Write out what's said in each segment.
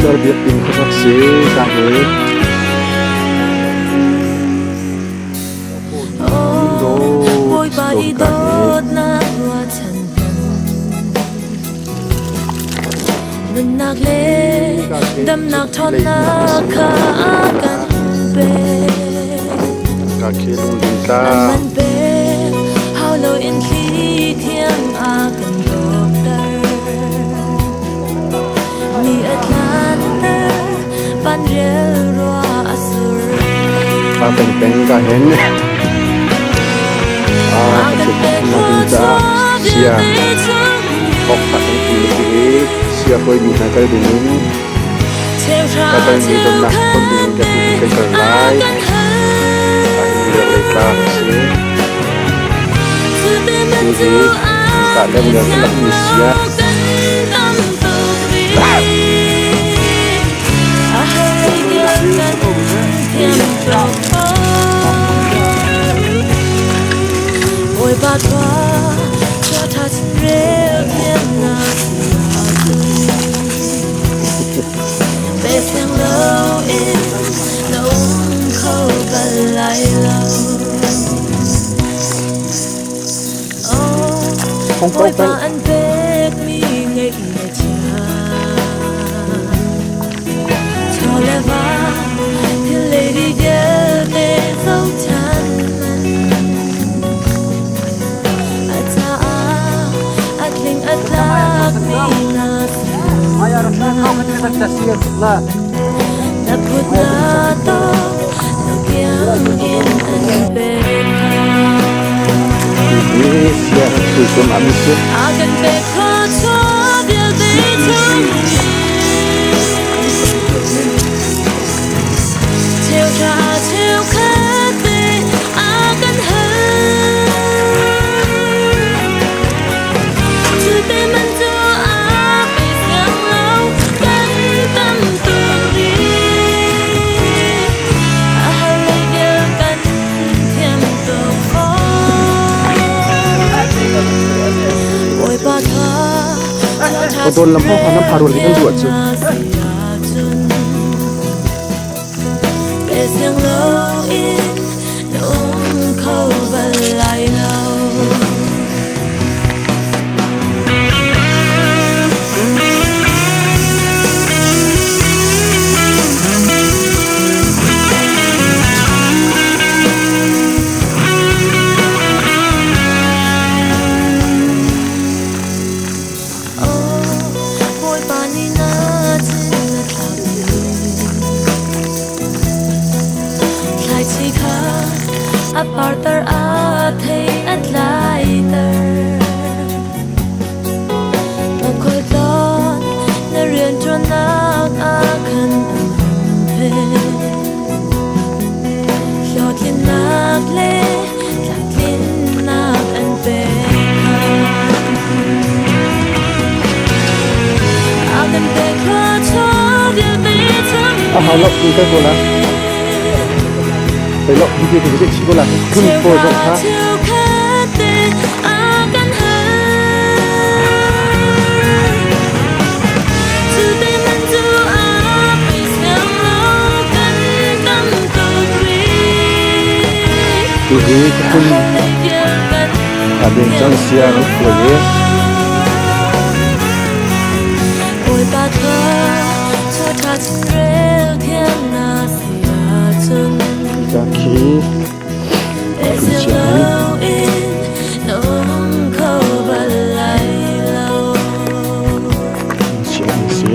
Siar biakinn khuasak si ka he. Bawipa i dawtnak ruahchan Nunnak le damnak ṭhawnnak kha a kan pek. Ka khi lungding tla. A man pek hau loin thli thiang a kan dawpter. Ni a tlanter, vanrial ruah a sur. Pa peng peng ka hen. A kan pek thluachuah Sia vialte chung ok kha kan ti si i sia hoi mi hna kal ding in ka kal mi donnak ton ding in ka ti kan kal lai. Ka hin riak lei tlang a si. Tu hi ka lem lem lak mi sia. Hong Kong peng. Hi sia tuikum a mi si. Odon lam ho kha nam pharul hi kan duah cu. A hau lo ti kai ko la. Kai lo video ti ka chi ko la. Kun ko zong kha. Tuhi ka phun a deng cang sia kan khuai i ca khi phun sia sia an si.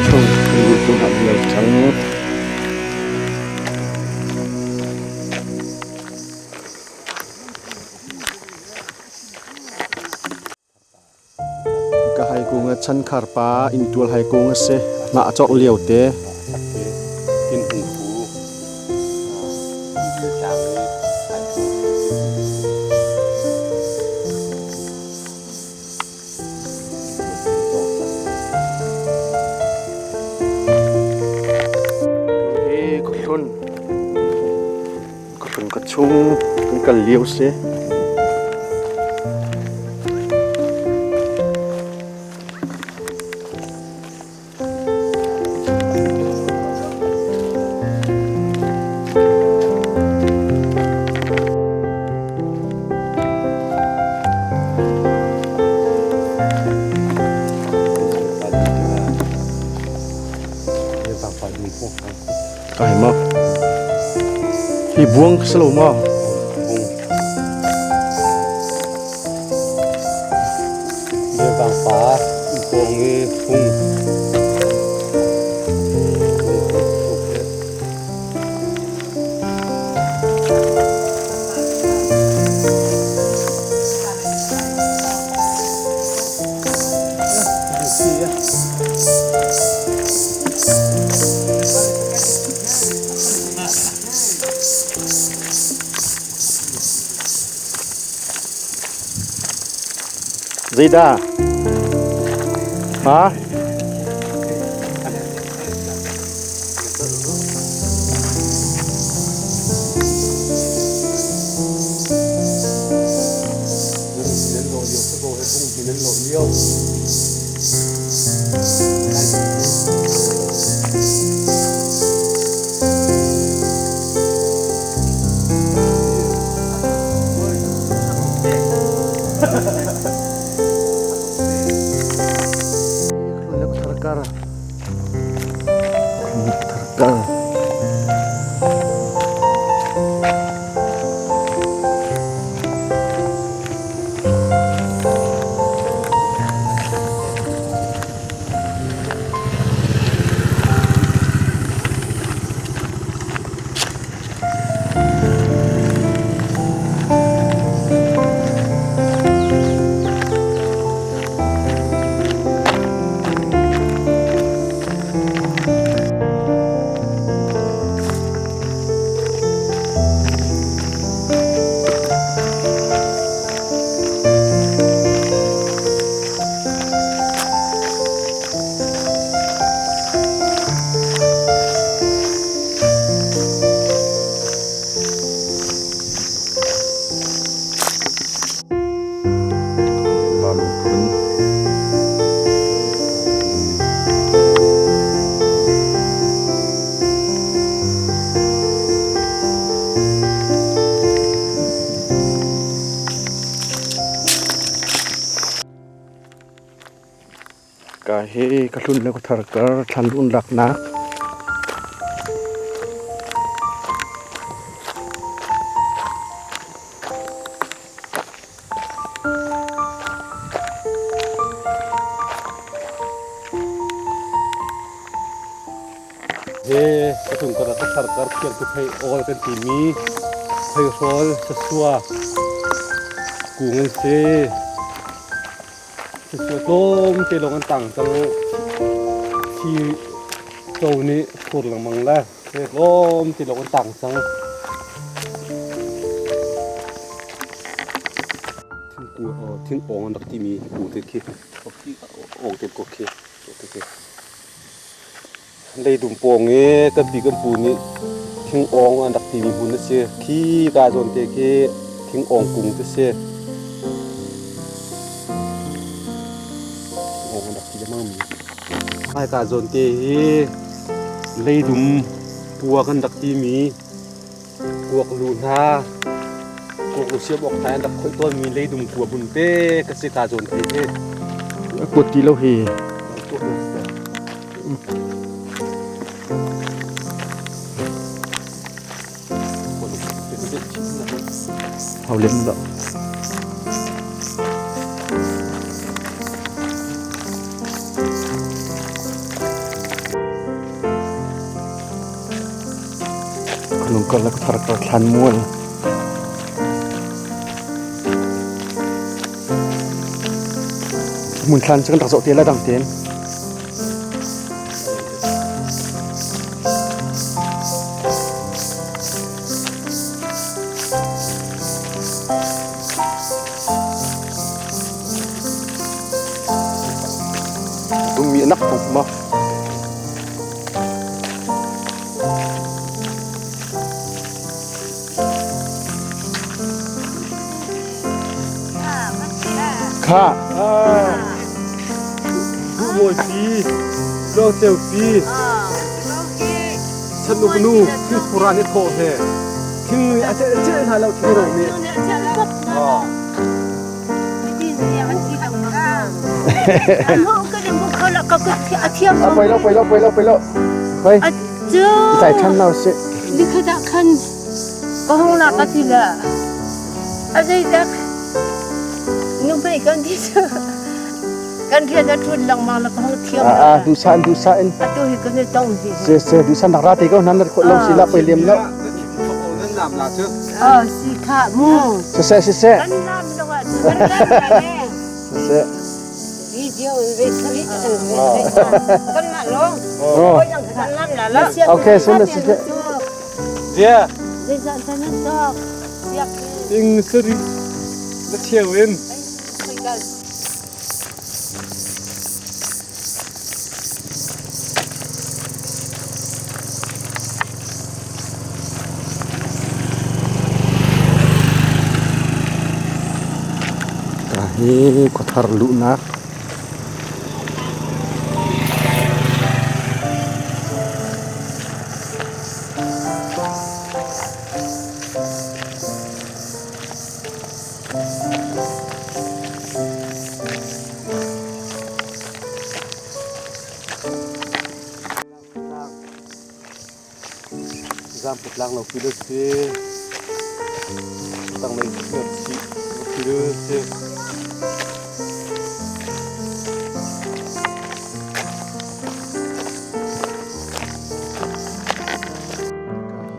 Chung tu hna lio cang. Ka hai kung a chankhar pa inntual hai kung a si. Hnah a cawk lio te. Ka chung kan kal lio si. Ai maw? Hi buang si lo maw? Biakang pa pawng i phung. Zeidah? Ha? Ka hi ka hlun le ka thar kar thlan un laknak. He ka tung kar ka thar kar thiang tu phei awl kan timi pheihrawl sasua kung an si. Sasua tlawm te lawng an tang cang. Thi co nih phur lengmang le tlawm te lawng an tang cang. Thing awng an rak timi ku te khi awng te ko khi Leidum pawng i kan pi kan pu nih thing awng an rak timi hmun a si. Khi ka zawn te khi thing awng kung te si. Thing awng an rak ti lengmang mi. Hmaika zawn te hi leidum pua kan rak timi kuak lu hna kuak lu siam awk hna an rak khoih tawnmi leidum kua hmun te ka si ka zawn te hi. Kuat ti lo hi. Hau lem lo. Lung karlak thar kar thlan mual. Mun thlan cu kan rak zoh te la dang tein. Dummi anak tuk ma. Kha. Duhmawi pi, Lawngceu pi, Chanuk nu, Thingpura nih thawh he. Thing nih a celh celh hna lo thing ro nih. Poi lo, poi lo, poi lo, poi lo. Poi. Cai than lo si. Nikhat khan ka hong lak a ti la. A zeidak nuhmei kan ti cu kan rian a ṭuan lengmang la ka hong thiam Ah, ah, duhsah in duhsah in. Atu hi kan i tong hi. Se se duhsah nak ra te ko nan khawh lo si la poi lem lo. Nan lam la cu. Oh, si kha mu. Se se se se. Kan lam lo ah kan lam la ne. Se se. Video ve sari kan mah long. Oh. Kan lam la la. Okay, sun se se. Zia. Zeizah san nan cawk? Siak. Ting sari na cheu in. Ka hi khuathar luhnak. Zamput lang lo pi si. Tanglei siap si pi si.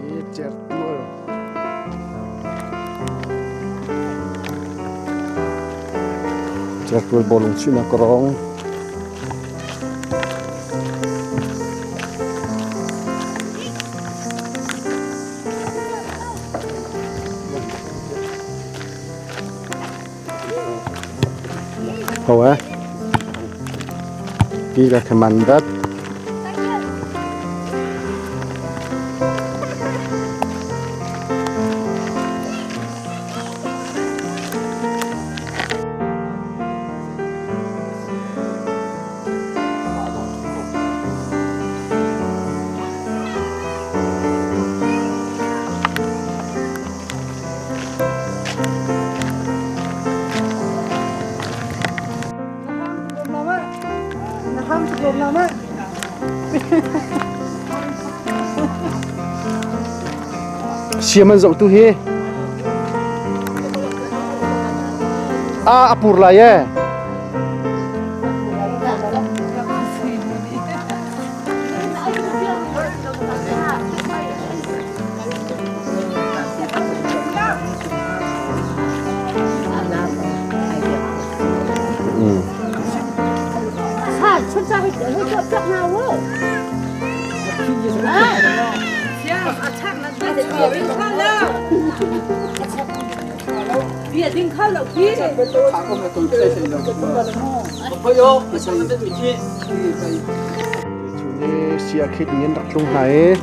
Hi certual. Certual bolong china korong. Ho eh. Pi la khamandat. Siam an zoh tu hi a a pur lai e. Sia khit ngin rak tlung hna i.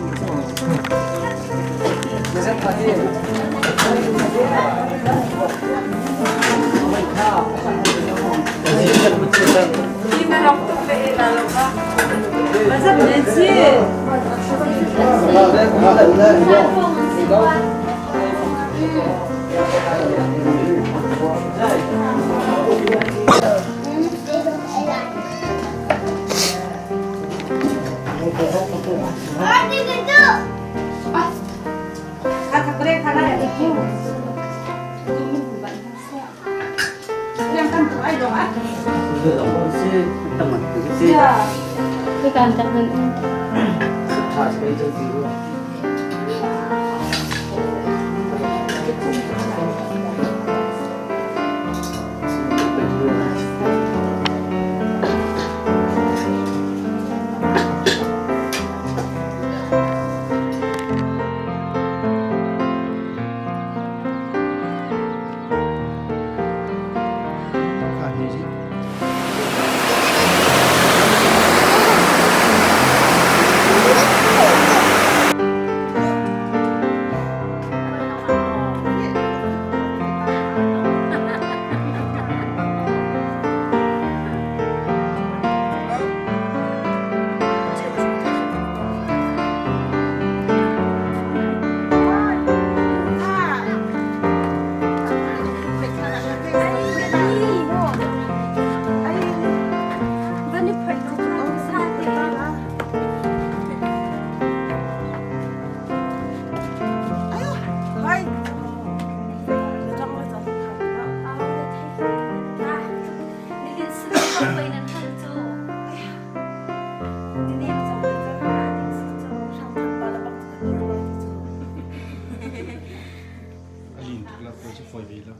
la ko chu foi ve lo.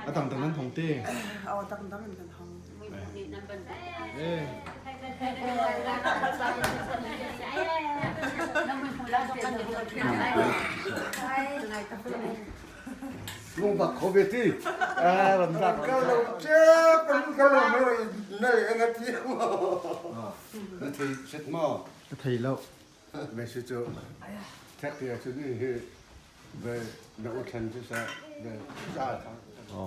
A dang dang nan hong te. Aw dang dang in kan hong. Eh. Lung bak kho ve ti. Ah, ram dak. Ka lo che kan ka lo me na le nga ti. Na thei set ma. Ka thei lo. Me si chu. Thek ti chu ni hi ve na u thlen chu sa ve za za zo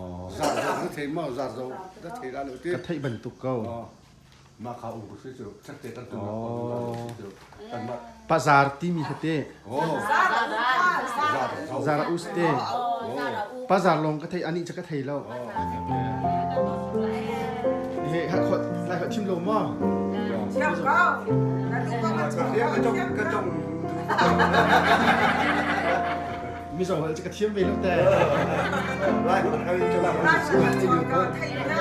na thei ma za zo na thei la lo ti. Ka thei bantuk ko. Ma kha u si chu thek te kan tu na ko kan ma Pazar timi kha te. Oh. Zara us te. Pazar long ka thei ani cha ka thei lo. He ha khot lai khot chim lo ma. Thiam ko. Na tu ko ka chung. Ka chong ka chong. Mi zong hal ka thiam ve lo te. Lai khai cho la. Na chung ka thei na.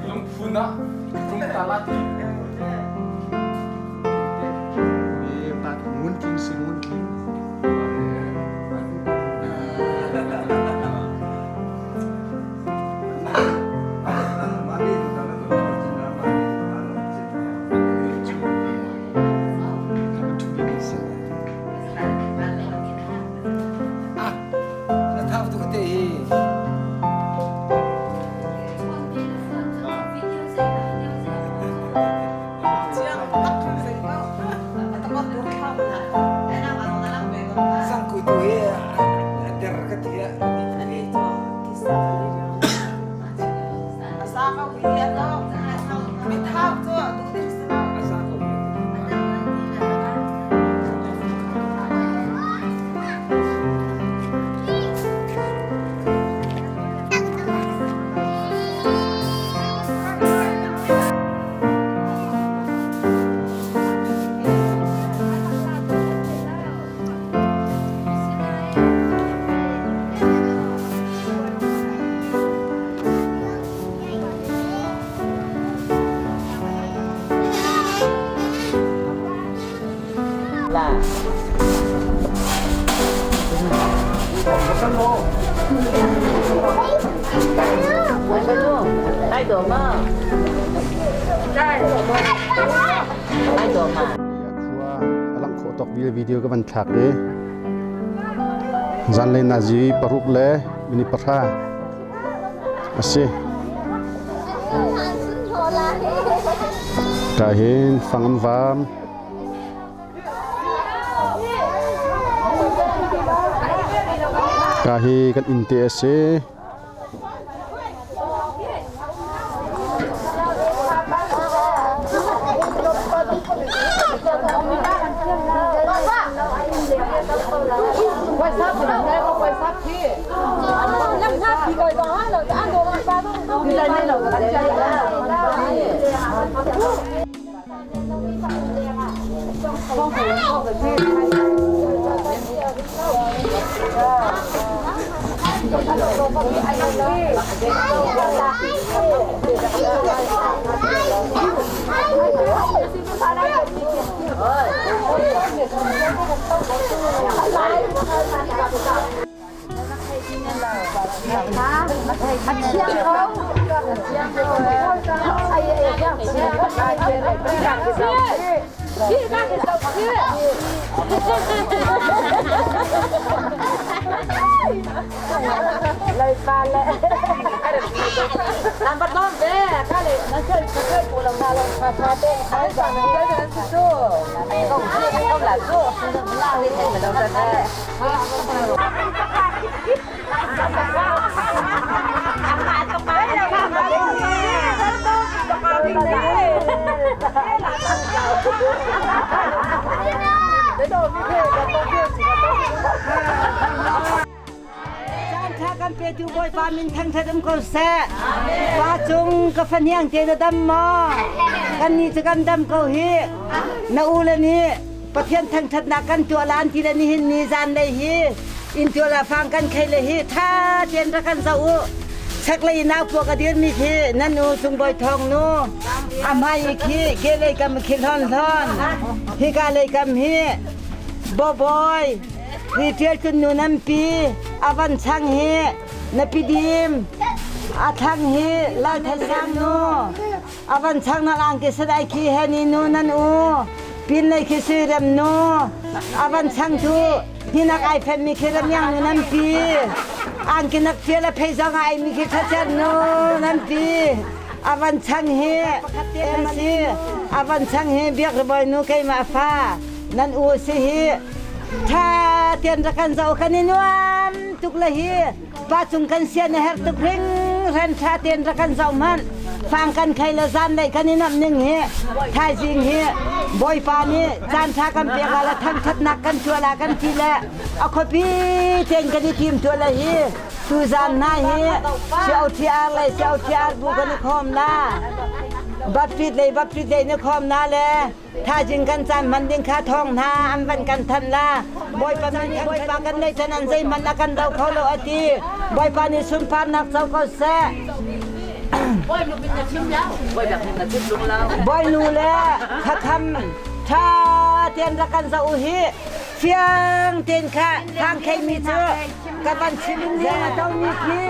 Lungphun ah lungta la ti. Ngun king si ngun king. Na thau tuk te hi. Sang kui tu hi a der ka ti a ni tu A sa ko. Khua a langh khawh tawk vial video ka van thlak i zanlei nazi 6 le minute 10 a si. Ka hin fang an vam. Ka hi kan inn te a si. Caan kan petu Bawipa min thangṭhat um ko seh. Pa cung ka fahniang te na dam maw? Kan nih cu kan dam ko hi. Na u le nih Pathian thangṭhatnak kan tuah lan ti le nihin ni zanlei hi. Intual ah fang kan khei le hi tha tein rak kan zoh u. Chaklei nau puak a dirmi khi nan u Sungbawi Thawng nu. A hmai i khi ke lei kam khi hlon hlon. Hika lei kam hi Boboy hi Tial Cun nu nan pi a van chang hi na pi dim a thlang hi Lal Than Sang nu a van chang na lang ki sadai khi he ni nu nan u pin lei khi sui rem nu a van chang tu hinak ai fen mi khi ram yang nu nan pi an ki nak fial a phei zong ai mi khi khacher nu nan pi a van chang hi si a van chang hi biak ribawi nu keimah fa nan u si hi tha tian ra kan zo kan i nuam tuk le hi pa cung kan sian a her tuk ring ren tha tian ra kan zo man fang kan khei le zan lei kan i namh ning hi thaizing hi bawipa nih caan tha kan pek la thangthatnak kan tuah la kan ti le a khuapi ten kan i tim tuah le hi Tuzaan hna hi COTR le COTR bu kan i khawm na. Baptist lei Baptist lei na khawm na le thajing kan caan hman ding kha thawng hna an van kan thanh la. Bawipa min Bawipa kan nei chan an zeihmanh a kan do kho lo a ti. Bawipa nih sunparnak co ko seh. Bawinu le khakham tha tein rak kan zoh u hi. Fiang tein kha thang kheimi cu ka van chim in a tomi khi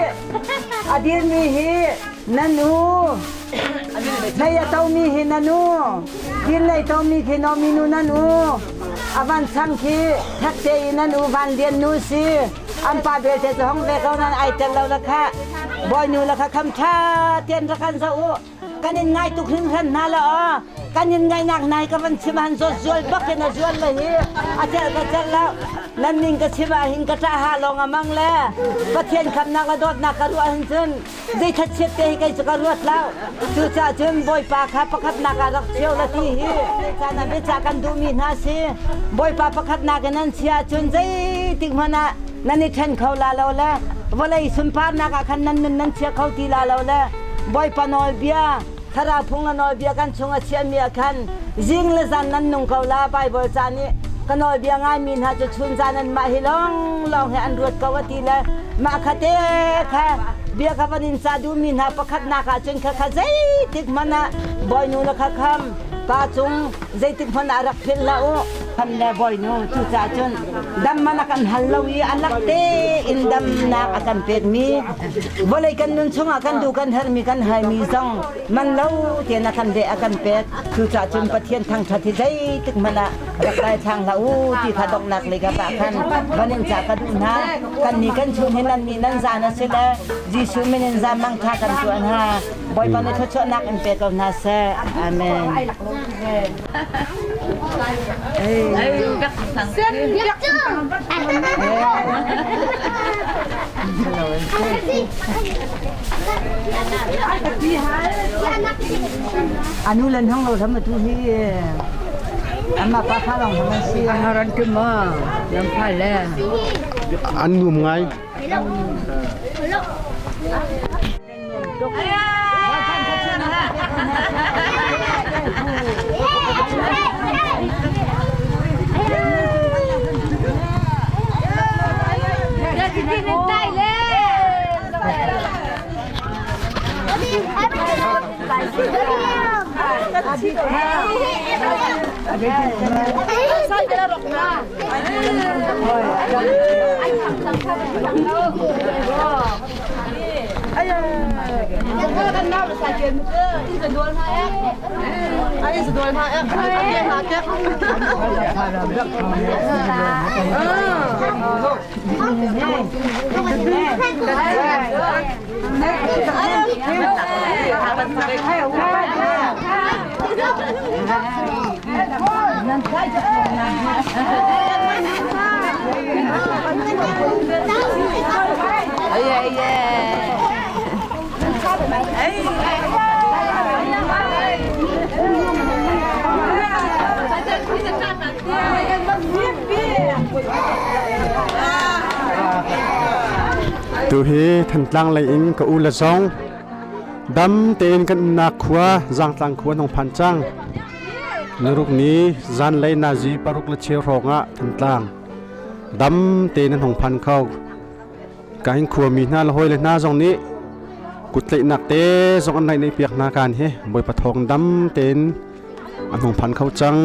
a dirmi hi na nu hlei a tomi hi na nu dinlei tomi khi nomi nu na nu a van chang khi thakte i na nu van lian nu si an pa belte cu hong ve ko nan ai tel lo la kha bawinu la kha kham tha tian ra kan zoh u kan in ngai tuk hringhran hna la aw kan in ngaihnak nai ka van chim han zawt zual bak in a zual le hi a celh ka celh lo nan ning ka chim ah hin ka ṭah ha lawng a mang le Pathian khamnak le dawtnak ka ruah hin cun zei thatchiat te hi kei cu ka ruat lo cucaah cun Bawipa kha pakhatnak ah rak cheu la ti hi caan ah biacah kan duhmi hna si Bawipa pakhatnak in an chia cun zeitik hmanh ah nan i ṭhen kho la lo le vawlei sunparnak ah khan nan nun nan chia kho ti la lo le Bawipa nawlbia, thlarau phung le nawlbia kan chung a chiahmi ah khan zing le zan nan nung ko la. Baibal ca nih ka nawlbia ngaimi hna cu chun zan an mah hi lawnglawng hi an ruat ko a ti le mah kha te kha bia ka van in ca duhmi hna pakhatnak ah cun kha kha zeitik hmanh ah bawinu le kha kham pa cung zeitik hmanh ah rak philh hlah u. Kham le bawinu cucaah cun dam man a kan hal lo i a lak tein damnak a kan pekmi vawlei kan nun chungah kan duh kan herhmi kan haimi zong man lo tein a kan leh a kan pek cucaah cun Pathian thangṭhat hi zeitik hmanh ah rak daithlang hlah u ti kha donghnak lei kap ah khan van in ca ka duh hna kan ni kan chung hi nan nih nan zan a si le Jesuh min in zan mangṭha kan tuah hna Bawipa nih thluachuahnak in pe ko hna seh amen Anu len hong lo tham tu hi ama pa kha long tham si haran tu ma lam pha le an num ngai Tu hi Thantlang lei in ka u le zong dam tein kan umnak khua Zangtlang khua nong phan cang. Nuruk ni zanlei nazi paruk le cheu hrawng ah Thantlang. Dam tein an hung phan kho. Ka hin khuami hna le hawile hna zong nih kuttlaihnak te zong an naih piak hna kan hi Bawipa thawng dam tein an hung phan kho cang.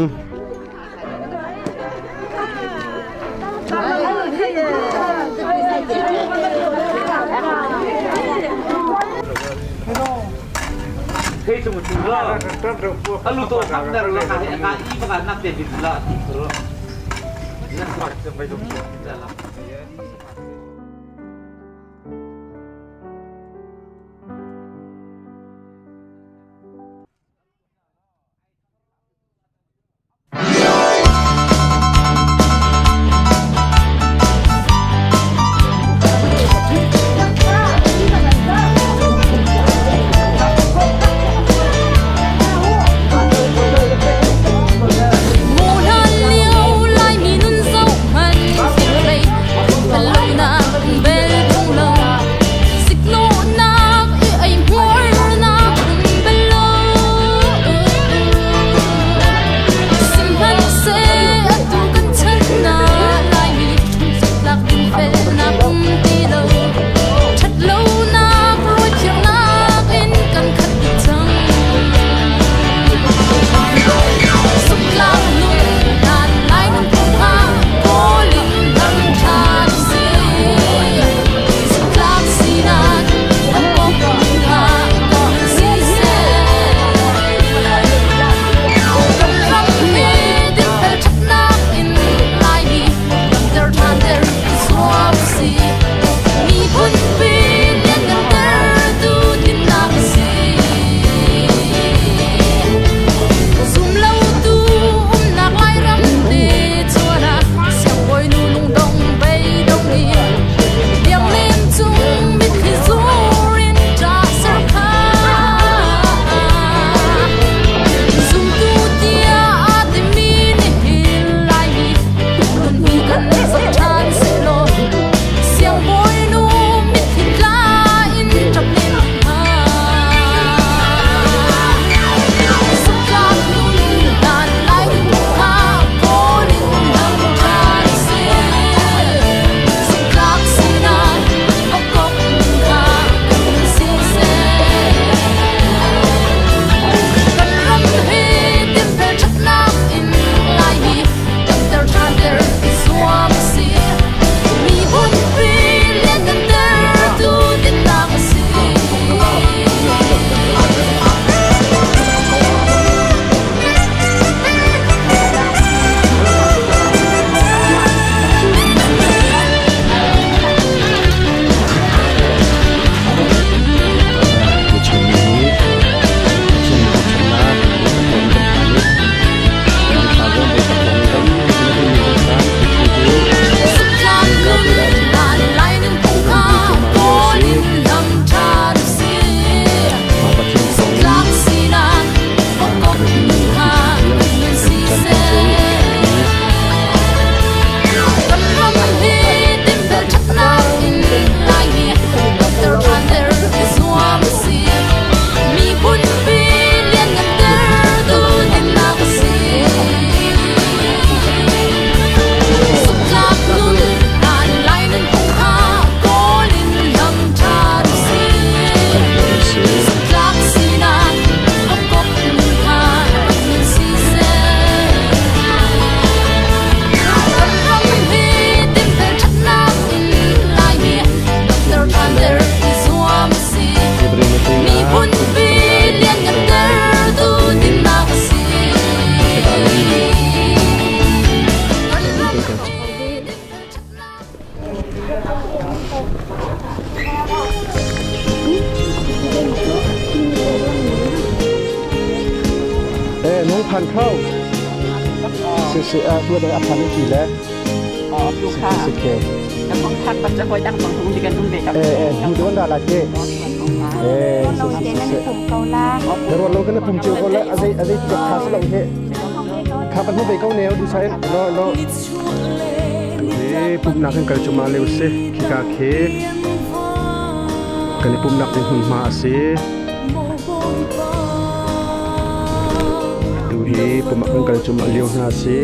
Eh, nung phan kho. Si si a tu dai a phan ti le. Si si ke. Eh eh, hu don da la ke. Eh, si si si. Ro lo kan pum chiu ko le azai azai ti tha sa lo he. Kha pan hu be ko ne du sai lo lo. Tu pum nak kan kal chuma leu se khi ka khe. Kan i pumnak ding hmunhma a si. Tu hi pum ah kan kal cuahmah lio hna a si.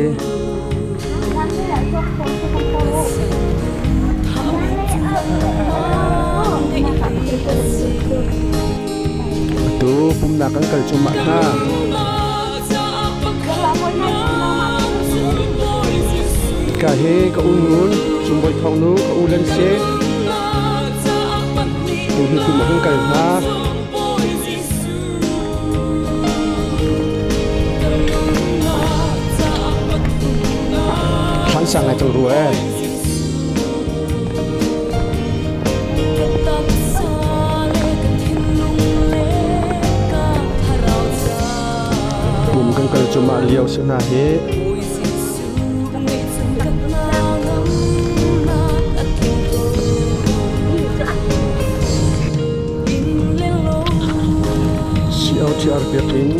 Atu pumnak kan kal cuahmah hna. Ka hi ka u Ngun, Sungbawi Thawng nu, ka u Len Si. Tu hi kum a hung kal hna. Thlan sang ngai cang rua eh. Pum kan kal cuahmah lio si hna hi. COTR biakinn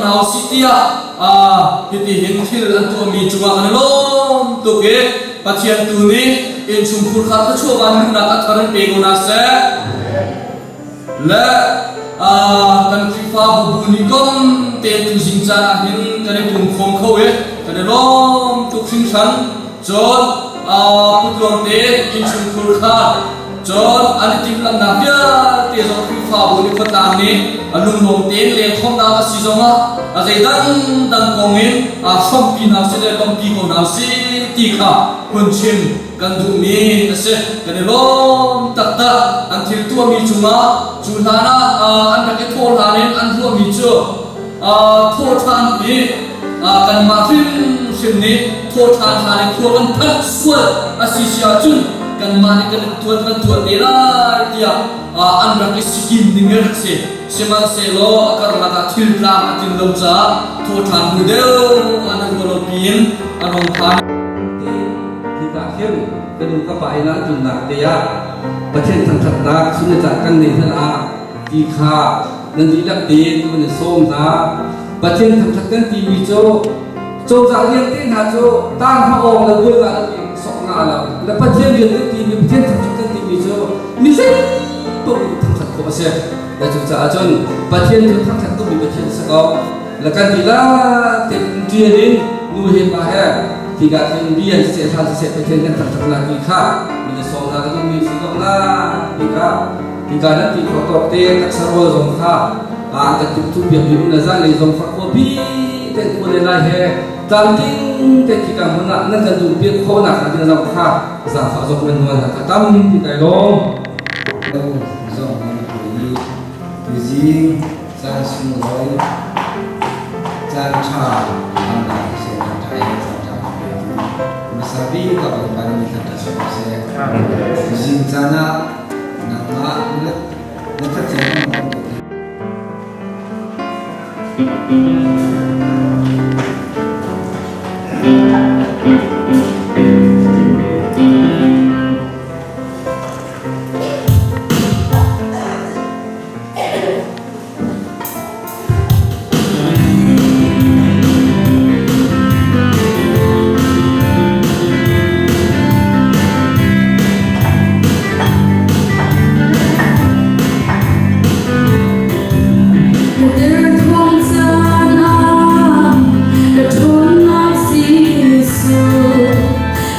hna usih tiah hiti hin thil an tuahmi cungah kan i lawm tuk i Pathian tu nih innchungkhur kha thluachuah van luhnak a thar in pe ko hna seh. Le kan Khrihfabu bu nih kom tein tuzing caan ah hin kan i pum khawm kho i kan i lawm tuk hringhran. Cun putluang te innchungkhur kha cun an i timhlamhnak vialte zong Khrihfabu nih khuatlang nih a lunglawm tein lengkhawmnak a si zongah a zei dangdang kong in hrawmpi hna usih le lawmhpi ko hna usih ti kha hun chim kan duhmi a si. Kan i lawm taktak. An thil tuahmi cungah cu hlan ah an rak i thawh hlan in an ruahmi cu thawhṭhan i kanmah hrimhrim nih thawhṭhan hlan i khua kan phanh sual a si si ahcun kanmah nih kan tuan kan tuah te lai tiah an rak i sikim ning a rak si. Sihmanhsehlaw a karlak ah thil tlang a tlin lo caah thawhṭhan hnu deuh an ruah lo piin an hung phan. Hika hin ka nu ka pa inn ah tlunnak te ah Pathian thangṭhatnak chun le tlak kan nei hlan ah ti kha nan dihlak tein ka van in sawm hna. Pathian thangṭhat kan timi cu cozah rian te hna cu tang hna awng le bual nga lo in sok nga lo le Pathian rian kan timi Pathian thangṭhat kan timi cu mi zei paoh in thangṭhat khawh a si. Le cucaah cun Pathian cu thangṭhat tukmi Pathian a si ko. Le kan dihlak tein ṭial in nu he pa he hika khin rian siseh hla siseh Pathian kan thangṭhat lai ti kha min sawm hna ka duhmi si ko na hika hika nan ti khawh tawk te taksa rawl zong kha an kan timhtuah piak mi um le zanlei zong fak khua pi ten khua le lai he tlamtling te khika hmun ah nan kan duh piak khawh nak ding zong kha zaangfah zong nan nual na kha tam ti kai lawm. Zong nan i tuzing caan sunglawi caan ṭha lamnak siseh caan ṭha he caan ṭha kan petu hmasa bik ka Bawipa nih mi thangṭhat si ko seh. Tuzing caan ah nangmah na thlacam kan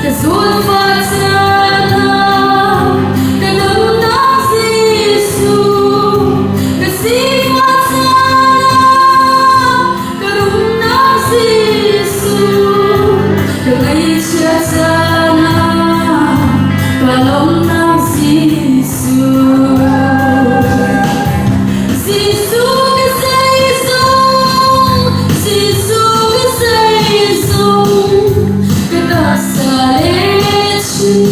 Ka zulfa ka nunnak Jesuh, ka sifah caan ka rumnak Jesuh, ka ngaihchia caan ka lawmnak Jesuh. Jesuh ka zeizong, Jesuh ka zeizong, ka taksa le chin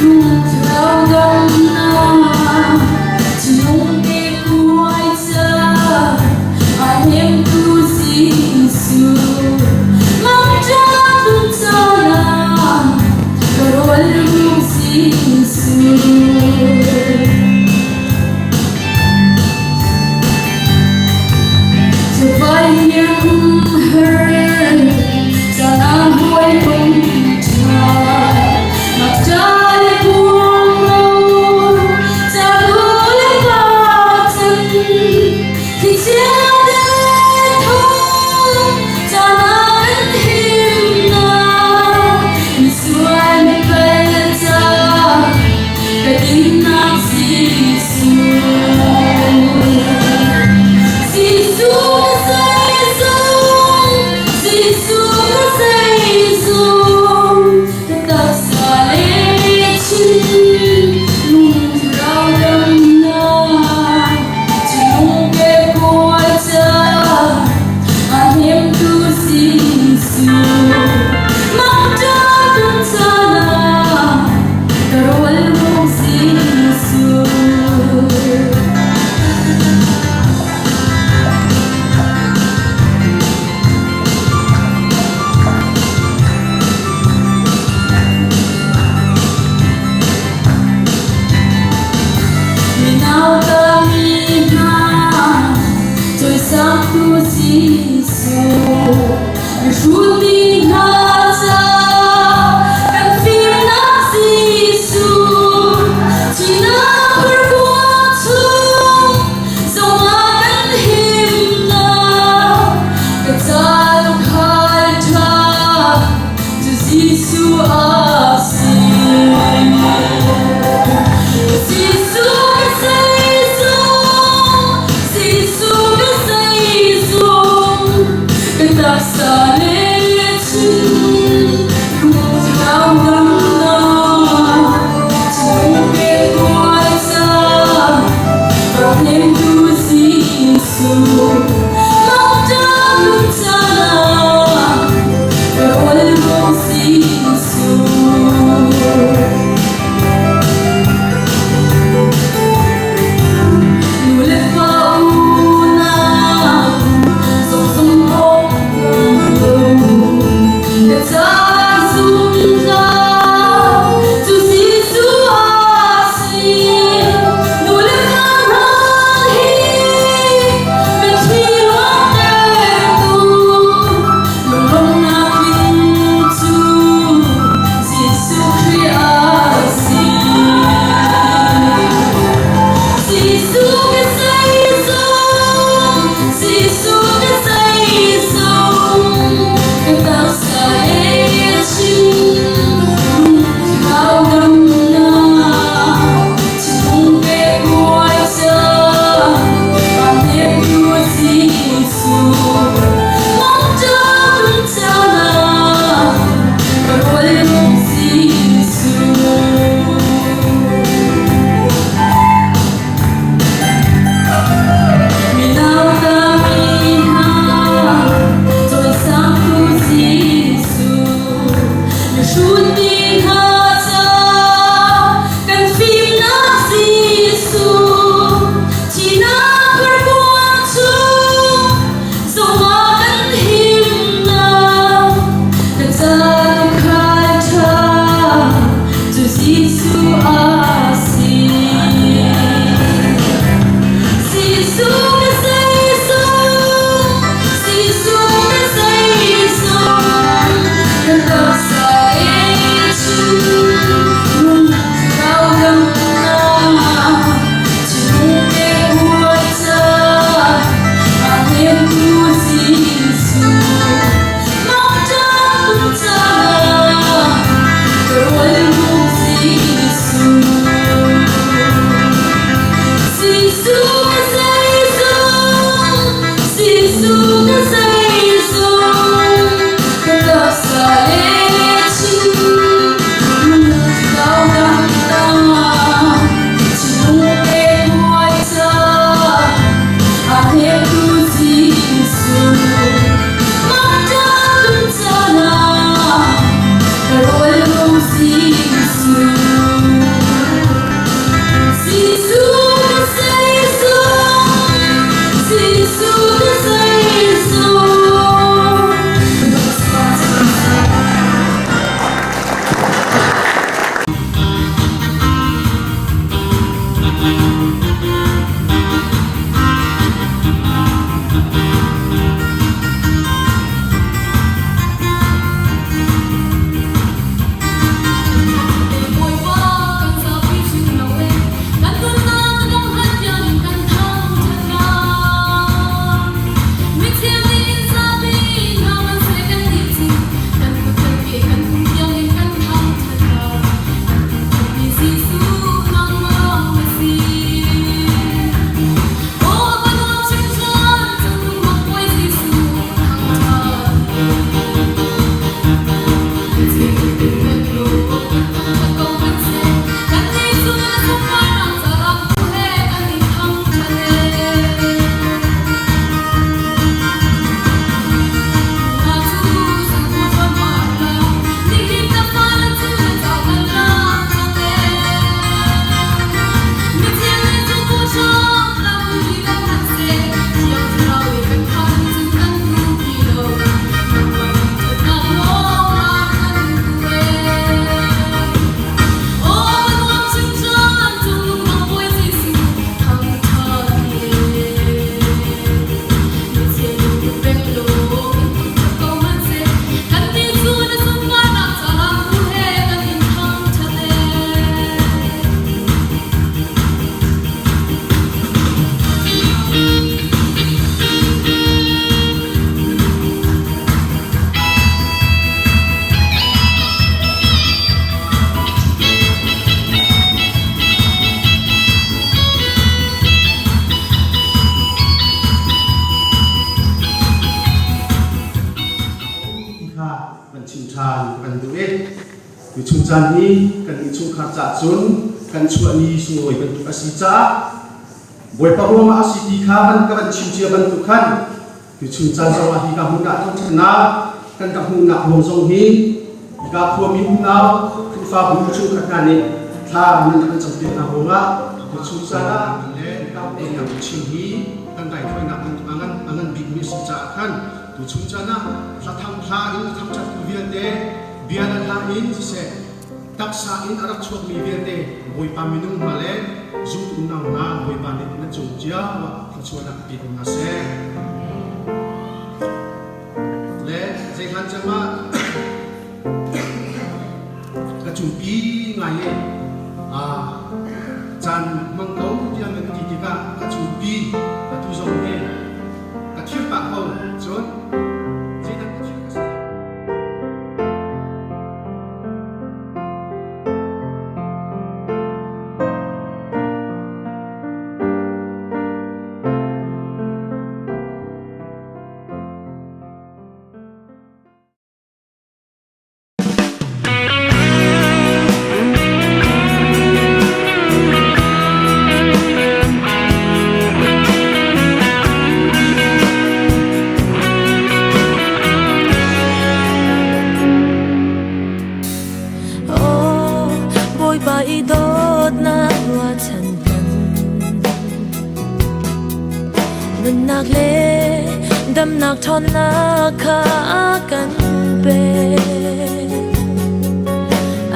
lungtlau damnak thinlung ke kuai ca a hnemtu Jesuh mangṭam tlun caan ah ka rawl rung Jesuh. Ka dinnak Jesuh ka zeizong, ka taksa le thin lungthlau damnak thinlung ke kawl ca a hnemtu Jesuh mangṭam kan caan ah ka rawl rung Jesuh. Minau mi hna, cawisangtu si. van chim ṭhan ka van duh i tuchun caan hi kan innchungkhar caah cun kan chuah ni sunglawi bantuk a si caah Bawipa ruangah a si ti kha van ka van chim cia bantuk khan tuchun caan zongah hi ka hmun ah thangṭhatnak kan ka hmuhnak ruang zong hi hika khuami unau Khrihfabu chungkhat hna nih thla nan rak kan campiak hna ruangah tuchun caan ah le hika hmun chim hi kan raithawinak bantuk a ngan a ngan bikmi a si caah khan tuchun caan ah hla thang hla in thangṭhattu vialte bia le hla in siseh taksa in a rak chuakmi vialte Bawipa minung hna le zumtu unau hna Bawipa nih na cung cio ah thluachuahnak pe ko hna seh. Le zeihlan cem ah ka cungpi ngai i caan hmang ko tiah nan ti tikah ka cungpi atu zong hi ka thir pah ko cun zeidang ka thir ka si lo. Aw, Bawipa i dawtnak ruahchan hmanh. Nunnak le damnak ṭhawnnak kha a kan pek.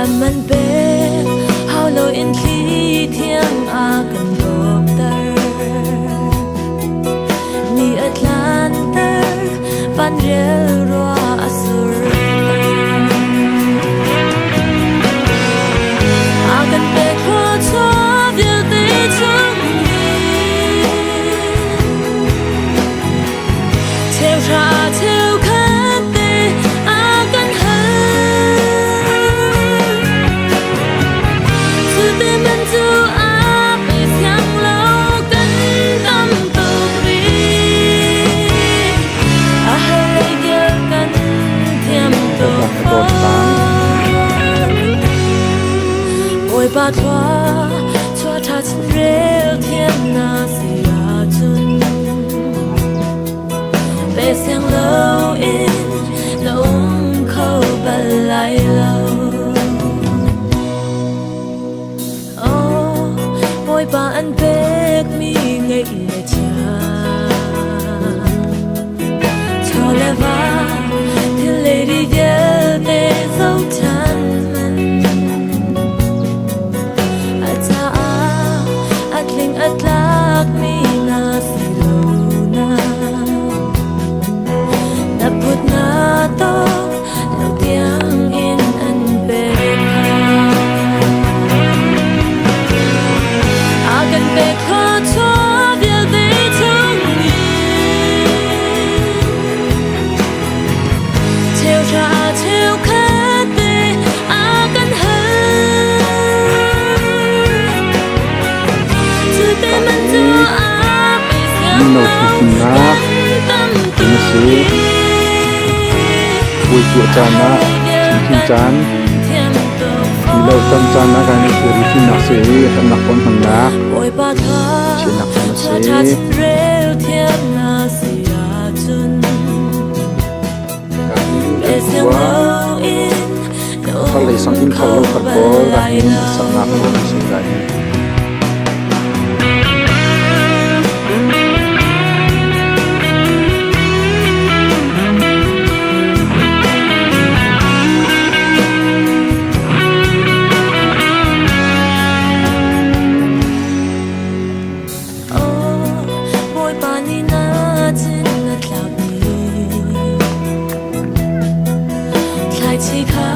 A man pek hau loin thli thiang a kan dawpter. Ni a tlanter, vanrial ruah a surter. A kan pek thluachuah vialte chung Cheuhra cheukhat te a kan hal. Cu te man cu a pe siang lo kan tam tuk rih. A hal lei vial kan thiam tuk fawn. Bawipa thlua chuah ṭha chin rel thiam na si ahcun pe siang loin na um kho bal lai lo. Oh, Bawipa an pekmi ngeih le chia chaw le va thil le ri vialte zohṭhan man a caah a tling a tlakmi na si lo na na put na tawk lo tiang in an pek A kan pek thluachuah vialte chung in cheuhra cheukhat te a kan hal. Cu te man cu a pe siang Mino lo thimnak kan tam in a tuk si. rih. Puai tuah caan ah thimthim caan mino tam caan ah kan i thilri fimnak si i hernak kawn hmannak chiahnak caan a si. Khua thar lei sang inn thar lo thar pawl rahin saknak a si lai. Bawipa nih na cin na tlakmi thlaici kha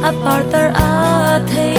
a parter a thei